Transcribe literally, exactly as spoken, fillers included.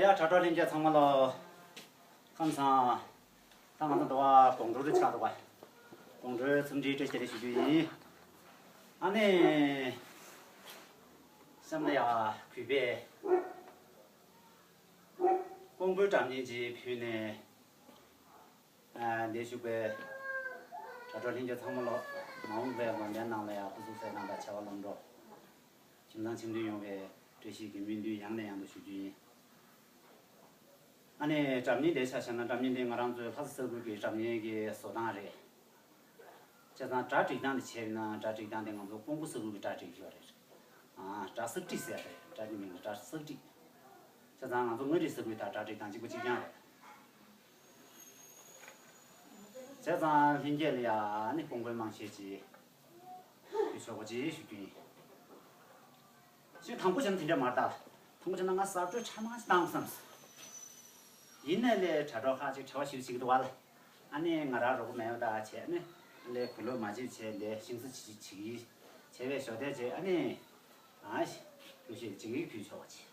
ཡ། དྲ་གྲོགས་ལྷན་རྒྱས་ཚང་མ་ལོ། ཁམས་བཟང་། ད་ང་ཚོ་འདི་བ་དགོང་དྲོ་རེ་ཆགས་འདུག་བ། དགོང་དྲོའི་འཚམས་འདྲིའི་བཀྲ་ཤིས་བདེ་ལེགས་ཞུ་རྒྱུ་ཡིན། ཨ་ནི། གཤམ་ལ་ཡ་གུས་པས་ཀོང་པོའི་སྒྲ་སྙན་ཅིག་ཕུལ་ནས། ཨ། འདིར་བཞུགས་པའི་དྲ་གྲོགས་ལྷན་རྒྱས་ཚང་མ་ལོ། མ་འོངས་པའི་དགོན་སྡེ་ནང་ལ་ཡང་སྐུ་གཟུགས་གསལ་ཐང་དང་བྱ་བ་ལམ་འགྲོ། ཁྱིམ་ཚང་ཁྱིམ་མཐུན་ཡོང་བའི་བཀྲ་ཤིས་ཀྱི་སྨོན་འདུན་ཡང་ནས་ཡང་དུ་ཞུ་རྒྱུ་ཡིན། ཨ་ནི་སྒྲ་སྙན་དེ་ཆ་བཞག་ན། སྒྲ་སྙན་དེ་ང་རང་ཚོའི་ལྷ་ས་ས་ཁུལ་གྱི་སྒྲ་སྙན་གྱི་བཟོ་སྟངས་རེད། བྱས་ཙང་སྒྲ་སྒྲིག་སྟངས་དེ་བྱས་ན། སྒྲ་སྒྲིག་སྟངས་དེ་ང་ཚོ་ཀོང་པོ་ས་ཁུལ་གྱི་སྒྲ་སྒྲིག་ཡོད་རེད། ཨ། སྒྲ་གསག་སྒྲིག་ཟེར་རེད། སྒྲ་གི་མིང་ལ་སྒྲ་གསག་སྒྲིག་བྱས་ཙང་ང་ཚོ་མངའ་རིས་ས་ཁུལ་དང་སྒྲ་སྒྲིག་སྟངས་གཅིག་པ་གཅིག་རྐྱང་རེད། བྱས་ཙང་ལྷན་རྒྱས་ལ་ཡ་ནི་ཀོང་པོའི་དམངས་གཞས་ཅིག་ཕུལ་ཆོག་པ་ཅིག་ཞུ་རྒྱུ་ཡིན། ཞེས་དང་པོ་བྱས་ན་དེ་འདྲ་མ་རེད་ད། དང་པོ་བྱས་ན་ང་གསར་འགྲོས་ཁྲ་མ་ཞིག་བཏང་བསམ་སོང་། ཡིན་ནའི་ལས་དྲ་གྲོགས་ཁག་ཅིག་བྲེལ་བ་ཞེ་པོ་བྱེད་ཀྱི་འདུག་བ་ལ། ཨ་ནི་ང་རང་རོགས་པ་མེད་པ་ད་བྱས་ནས་ལས་བུ་ལོ་མ་བྱེད་བྱས་འདི་ཤིང་བཟོ་བྱེད་བྱེད་ཀྱི་བྱས་པའི་ཞོ་དེ་བྱས། ཨ་ནི། ཨ་ཞེ། ལོ་ཤས་ཅིག་གིས་ཕུལ་ཆོག་པ་བྱས།